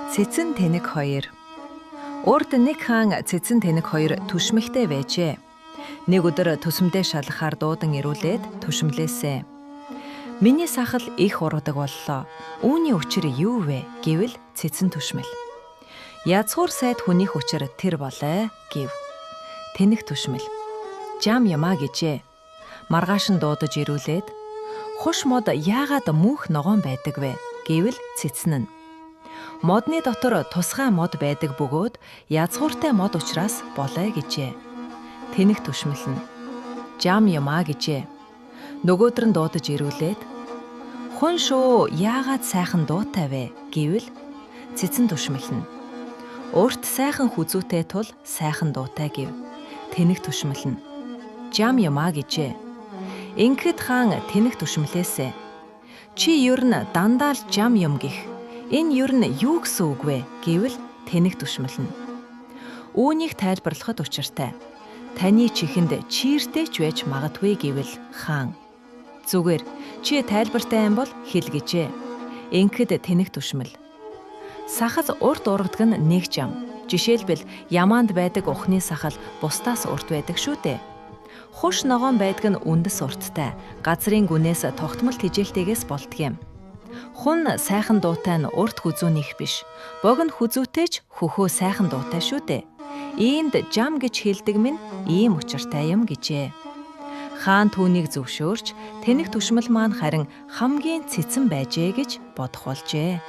Цэцэн тэнэг хоёр. Урд нэг хаан цэцэн тэнэг хоёр түшмэгтэй байжээ. Нэг өдөр төсөмдөө шалгахаар дуудан ирүүлээд түшмлээсэ. Миний сахал их ургадаг боллоо. Үүний учир юу вэ гэвэл цэцэн түшмэл. Язгуур сайд хүнийх учир тэр болоо гэв. Тэнэг түшмэл. Жам юмаа гэжээ. Маргааш нь дуудаж ирүүлээд хуш мод яагаад мөнх ногоон байдаг вэ гэвэл цэцэн нь. Модны дотор тусгай мод байдаг бөгөөд язгууртай мод учраас болоо гэжээ. Тэнэг түшмэл нь. Жам юмаа гэжээ. Нөгөөдөр нь дуудаж ирүүлээд хүн шүү яагаад сайхан дуутай вэ гэвэл цэцэн түшмэл нь. Урт сайхан хүзүүтэй тул сайхан дуутай гэв. Тэнэг түшмэл нь. Жам юмаа гэжээ. Ингээд хаан тэнэг түшмлээсэ. Чи ер нь дандаа л жам юм гих. Энэ ер нь юу гэсэн үг вэ гэвэл тэнэг түшмэлнэ. Үүнийг тайлбарлахад учиртай. Таны чихэнд чийртэй ч байж магадгүй гэвэл хаан. Зүгээр чи тайлбартай юм бол хэл гэжээ. Ингээд тэнэг түшмэл. Сахал урт ургадаг нь нэг жам. Жишээлбэл ямаанд байдаг ухны сахал бусдаас урт байдаг шүү дээ. Хуш ногоон байдаг нь үндэс урттай. Газрын гүнээс тогтмол тэжээлтэйгээс болдго юм. Хүн сайхан дуутай нь урт хүзүүнийх биш. Богино хүзүүтэй ч хөхөө сайхан дуутай шүү дээ. Иймд жам гэж хэлдэг минь ийм учиртай юм гэжээ. Хаан түүнийг зөвшөөрч тэнэг түшмэл маань харин хамгийн цэцэн байжээ гэж бодох болжээ.